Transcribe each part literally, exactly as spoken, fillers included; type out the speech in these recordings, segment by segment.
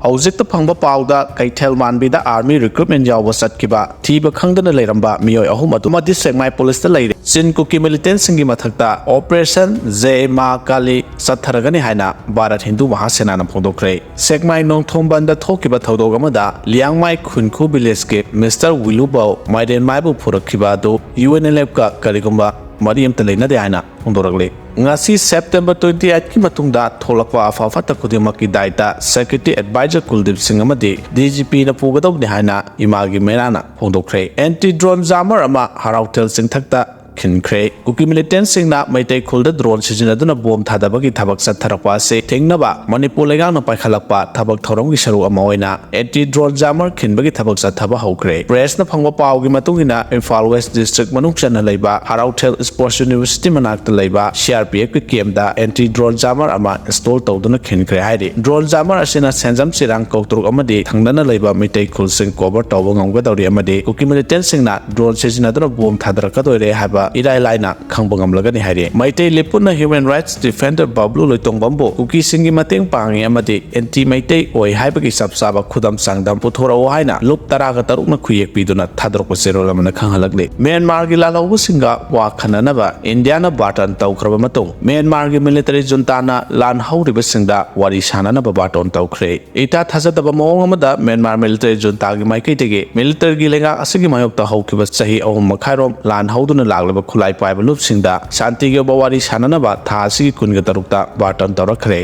ꯍꯧꯖꯤꯛꯇ ꯐꯪꯕ ꯄꯥꯎꯗ, ꯀꯩꯊꯦꯜ ꯃꯥꯟꯕꯤꯗ army recruitment ꯌꯥꯎꯕ ꯆꯠꯈꯤꯕ ꯊꯤꯕ ꯈꯪꯗꯅ ꯂꯩꯔꯝꯕ ꯃꯤꯑꯣꯏ ꯑꯍꯨꯝ ꯑꯗꯨ ꯑꯃꯗꯤ ꯁꯦꯛꯃꯥꯏ ꯄꯨꯂꯤꯁꯇ ꯂꯩꯔꯦ꯫ ꯆꯤꯟ ꯀꯨꯀꯤ militantꯁꯤꯡꯒꯤ ꯃꯊꯛꯇ Operation Jai Ma Kali ꯆꯠꯊꯔꯒꯅꯤ ꯍꯥꯏꯅ ꯚꯥꯔꯠ ꯍꯤꯟꯗꯨ ꯃꯍꯥꯁꯦꯅꯥꯅ ꯐꯣꯡꯗꯣꯛꯈ꯭ꯔꯦ꯫ ꯁꯦꯛꯃꯥꯏ ꯅꯣꯡꯊꯣꯡꯕꯟꯗ ꯊꯣꯛꯈꯤꯕ ꯊꯧꯗꯣꯛ ꯑꯃꯗ ꯂꯤꯌꯥꯡꯃꯥꯏ ꯈꯨꯟꯈꯨ villageꯀꯤ Mister ꯋꯤꯂꯨꯕꯧ ꯃꯥꯏꯔꯦꯟ ꯃꯥꯏꯕꯨ ꯐꯨꯔꯛꯈꯤꯕ ꯑꯗꯨ UNLFꯀ ꯀꯔꯤꯒꯨꯝꯕ ꯃꯔꯤ ꯑꯃꯠꯇ ꯂꯩꯅꯗꯦ ꯍꯥꯏꯅ ꯐꯣꯡꯗꯣꯔꯛꯂꯤ꯫ ꯉꯁꯤ September twenty eightꯀꯤ ꯃꯇꯨꯡꯗ ꯊꯣꯛꯂꯛꯄ ꯑꯐ ꯐꯠꯇ ꯈꯨꯗꯤꯡꯃꯛꯀꯤ ꯗꯥꯏꯇ security advisor ꯀꯨꯜꯗꯤꯞ ꯁꯤꯡ ꯑꯃꯗꯤ DGPꯅ ꯄꯨꯒꯗꯧꯕꯅꯤ ꯍꯥꯏꯅ ꯏꯃꯥꯒꯤ ꯃꯩꯔꯥꯅ ꯐꯣꯡꯗꯣꯛꯈ꯭ꯔꯦ꯫ Anti drone jammer ꯑꯃ ꯍꯔꯥꯎꯊꯦꯜ ꯆꯤꯡꯊꯛꯇ ꯈꯤꯟꯈ꯭ꯔꯦ꯫ ꯀꯨꯀꯤ militantꯁꯤꯡꯅ ꯃꯩꯇꯩ ꯈꯨꯜꯗ drone ꯁꯤꯖꯤꯟꯅꯗꯨꯅ ꯕꯣꯝ ꯊꯥꯗꯕꯒꯤ ꯊꯕꯛ ꯆꯠꯊꯔꯛꯄ ꯑꯁꯤ ꯊꯤꯡꯅꯕ ꯃꯅꯤꯄꯨꯔ ꯂꯩꯉꯥꯛꯅ ꯄꯥꯏꯈꯠꯂꯛꯄ ꯊꯕꯛ ꯊꯧꯔꯝꯒꯤ ꯁꯔꯨꯛ ꯑꯃ ꯑꯣꯏꯅ anti drone jammer ꯈꯤꯟꯕꯒꯤ ꯊꯕꯛ ꯆꯠꯊꯕ ꯍꯧꯈ꯭ꯔꯦ꯫ Pressꯅ ꯐꯪꯕ ꯄꯥꯎꯒꯤ ꯃꯇꯨꯡ ꯏꯟꯅ, ꯏꯝꯐꯥꯜ West District ꯃꯅꯨꯡ ꯆꯟꯅ ꯂꯩꯕ ꯍꯔꯥꯎꯊꯦꯜ Sports University ꯃꯅꯥꯛꯇ ꯂꯩꯕ CRPFꯀꯤ campꯇ anti drone jammer ꯑꯃ install ꯇꯧꯗꯨꯅ ꯈꯤꯟꯈ꯭ꯔꯦ ꯍꯥꯏꯔꯤ꯫ Drone jammer ꯑꯁꯤꯅ ꯁꯦꯟꯖꯝ, ꯆꯤꯔꯥꯡ, ꯀꯧꯇ꯭ꯔꯨꯛ ꯑꯃꯗꯤ ꯊꯪꯅꯅ ꯂꯩꯕ ꯃꯤꯇꯩ ꯈꯨꯜꯁꯤꯡ cover ꯇꯧꯕ ꯉꯝꯒꯗꯧꯔꯤ ꯑꯃꯗꯤ ꯀꯨꯀꯤ militantꯁꯤꯡꯅ drone ꯁꯤꯖꯤꯟꯅꯗꯨꯅ ꯕꯣꯝ ꯊꯥꯗꯔꯛꯀꯗꯣꯏꯔꯦ ꯍꯥꯏꯕ ꯏꯔꯥꯏ ꯂꯥꯏꯅ ꯈꯪꯕ ꯉꯝꯂꯒꯅꯤ ꯍꯥꯏꯔꯤ꯫ ꯃꯩꯇꯩ ꯂꯤꯄꯨꯅ human rights defender ꯕꯕ꯭ꯂꯨ ꯂꯣꯏꯇꯣꯡꯕꯝꯕꯨ ꯀꯨꯀꯤꯁꯤꯡꯒꯤ ꯃꯇꯦꯡ ꯄꯥꯡꯉꯤ ꯑꯃꯗꯤ anti ꯃꯩꯇꯩ ꯑꯣꯏ ꯍꯥꯏꯕꯒꯤ ꯆꯞ ꯆꯥꯕ ꯈꯨꯗꯝ ꯆꯥꯡꯗꯝ ꯄꯨꯊꯣꯔꯛꯎ ꯍꯥꯏꯅ ꯂꯨꯞ ꯇꯔꯥꯒ ꯇꯔꯨꯛꯅ ꯈꯨꯌꯦꯛ ꯄꯤꯗꯨꯅ ꯊꯥꯗꯣꯔꯛꯄ ꯆꯦꯔꯣꯜ ꯑꯃꯅ ꯈꯪꯍꯜꯂꯛꯂꯤ꯫ ꯃ꯭ꯌꯥꯟꯃꯥꯔꯒꯤ ꯂꯥꯜꯍꯧꯕꯁꯤꯡꯒ ꯋꯥ ꯈꯟꯅꯅꯕ ꯏꯟꯗꯤꯌꯥꯅ ꯕꯥꯔꯇꯟ ꯇꯧꯈ꯭ꯔꯕ ꯃꯇꯨꯡ, ꯃ꯭ꯌꯥꯟꯃꯥꯔꯒꯤ military juntaꯅ ꯂꯥꯟ ꯍꯧꯔꯤꯕꯁꯤꯡꯗ ꯋꯥꯔꯤ ꯁꯥꯟꯅꯅꯕ ꯕꯥꯔꯇꯣꯟ ꯇꯧꯈ꯭ꯔꯦ꯫ ꯏꯊꯥ ꯊꯥꯖꯗꯕ ꯃꯑꯣꯡ ꯑꯃꯗ, ꯃ꯭ꯌꯥꯟꯃꯥꯔ military juntaꯒꯤ ꯃꯥꯏꯀꯩꯗꯒꯤ militaryꯒꯤ ꯂꯩꯉꯥꯛ ꯑꯁꯤꯒꯤ ꯃꯥꯌꯣꯛꯇ ꯍꯧꯈꯤꯕ ꯆꯍꯤ ꯑꯍꯨꯝ ꯃꯈꯥꯏꯔꯣꯝ ꯂꯥꯟ ꯍꯧꯗꯨꯅ ꯂꯥꯛꯂꯤꯕ ꯈꯨꯠꯂꯥꯏ ꯄꯥꯏꯕ ꯂꯨꯞꯁꯤꯡꯗ ꯁꯥꯟꯇꯤꯒꯤ ꯑꯣꯏꯕ ꯋꯥꯔꯤ ꯁꯥꯟꯅꯅꯕ ꯊꯥ ꯑꯁꯤꯒꯤ ꯀꯨꯟꯒ ꯇꯔꯨꯛꯇ ꯕꯥꯔꯇꯟ ꯇꯧꯔꯛꯈ꯭ꯔꯦ꯫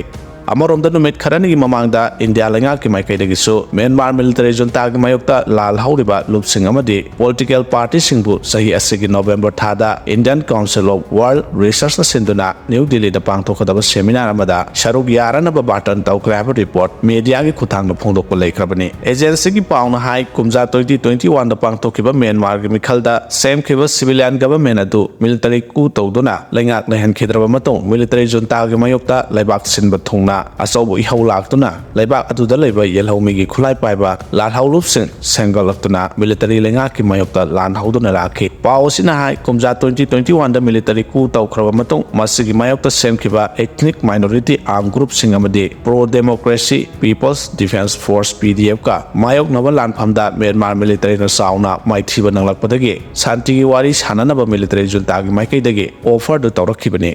ꯑꯃꯔꯣꯝꯗ, ꯅꯨꯃꯤꯠ ꯈꯔꯅꯤꯒꯤ ꯃꯃꯥꯡꯗ ꯏꯟꯗꯤꯌꯥ ꯂꯩꯉꯥꯛꯀꯤ ꯃꯥꯏꯀꯩꯗꯒꯤꯁꯨ ꯃ꯭ꯌꯥꯟꯃꯥꯔ military juntaꯒꯤ ꯃꯥꯌꯣꯛꯇ ꯂꯥꯜ ꯍꯧꯔꯤꯕ ꯂꯨꯞꯁꯤꯡ ꯑꯃꯗꯤ political partyꯁꯤꯡꯕꯨ ꯆꯍꯤ ꯑꯁꯤꯒꯤ November ꯊꯥꯗ Indian Council of World Researchꯅ ꯁꯤꯟꯗꯨꯅ ꯅ꯭ꯌꯨ ꯗꯤꯜꯂꯤꯗ ꯄꯥꯡꯊꯣꯛꯀꯗꯕ seminar ꯑꯃꯗ ꯁꯔꯨꯛ ꯌꯥꯔꯅꯕ ꯕꯥꯔꯇꯟ ꯇꯧꯈ꯭ꯔꯦ ꯍꯥꯏꯕ report mediaꯒꯤ ꯈꯨꯠꯊꯥꯡꯗ ꯐꯣꯡꯗꯣꯛꯄ ꯂꯩꯈ꯭ꯔꯕꯅꯤ꯫ Agencyꯒꯤ ꯄꯥꯎꯅ ꯍꯥꯏ, ꯀꯨꯝꯖꯥ twenty twenty oneꯗ ꯄꯥꯡꯊꯣꯛꯈꯤꯕ ꯃ꯭ꯌꯥꯟꯃꯥꯔꯒꯤ ꯃꯤꯈꯜꯗ ꯁꯦꯝꯈꯤꯕ civilian government ꯑꯗꯨ military coup ꯇꯧꯗꯨꯅ ꯂꯩꯉꯥꯛ ꯂꯩꯍꯟꯈꯤꯗ꯭ꯔꯕ ꯃꯇꯨꯡ, military juntaꯒꯤ ꯃꯥꯌꯣꯛꯇ ꯂꯩꯕꯥꯛ ꯁꯤꯟꯕ ꯊꯨꯡꯅ ꯑꯆꯧꯕ ꯏꯍꯧ ꯂꯥꯛꯇꯨꯅ ꯂꯩꯕꯥꯛ ꯑꯗꯨꯗ ꯂꯩꯕ ꯌꯦꯜꯍꯧꯃꯤꯒꯤ ꯈꯨꯠꯂꯥꯏ ꯄꯥꯏꯕ ꯂꯥꯜꯍꯧꯂꯨꯞꯁꯤꯡ ꯁꯦꯝꯒꯠꯂꯛꯇꯨꯅ ꯃꯤꯂꯤꯇꯔꯤ ꯂꯩꯉꯥꯛꯀꯤ ꯃꯥꯌꯣꯛꯇ ꯂꯥꯟ ꯍꯧꯗꯨꯅ ꯂꯥꯛꯈꯤ꯫ ꯄꯥꯎ ꯑꯁꯤꯅ ꯍꯥꯏ, ꯀꯨꯝꯖꯥ ꯇ꯭ꯋꯦꯟꯇꯤ ꯇ꯭ꯋꯦꯟꯇꯤ ꯋꯥꯟꯗ ꯃꯤꯂꯤꯇꯔꯤ coup ꯇꯧꯈ꯭ꯔꯕ ꯃꯇꯨꯡ ꯃꯁꯤꯒꯤ ꯃꯥꯌꯣꯛꯇ ꯁꯦꯝꯈꯤꯕ ethnic minority armed groupꯁꯤꯡ ꯑꯃꯗꯤ Pro Democracy People's Defence Force, PDFꯀ ꯃꯥꯌꯣꯛꯅꯕ ꯂꯥꯟꯐꯝꯗ ꯃ꯭ꯌꯥꯟꯃꯥꯔ ꯃꯤꯂꯤꯇꯔꯤꯅ ꯆꯥꯎꯅ ꯃꯥꯏꯊꯤꯕ ꯅꯪꯂꯛꯄꯗꯒꯤ ꯁꯥꯟꯇꯤꯒꯤ ꯋꯥꯔꯤ ꯁꯥꯟꯅꯅꯕ ꯃꯤꯂꯤꯇꯔꯤ ꯖꯨꯟꯇꯥꯒꯤ ꯃꯥꯏꯀꯩꯗꯒꯤ offerꯗꯨ ꯇꯧꯔꯛꯈꯤꯕꯅꯤ꯫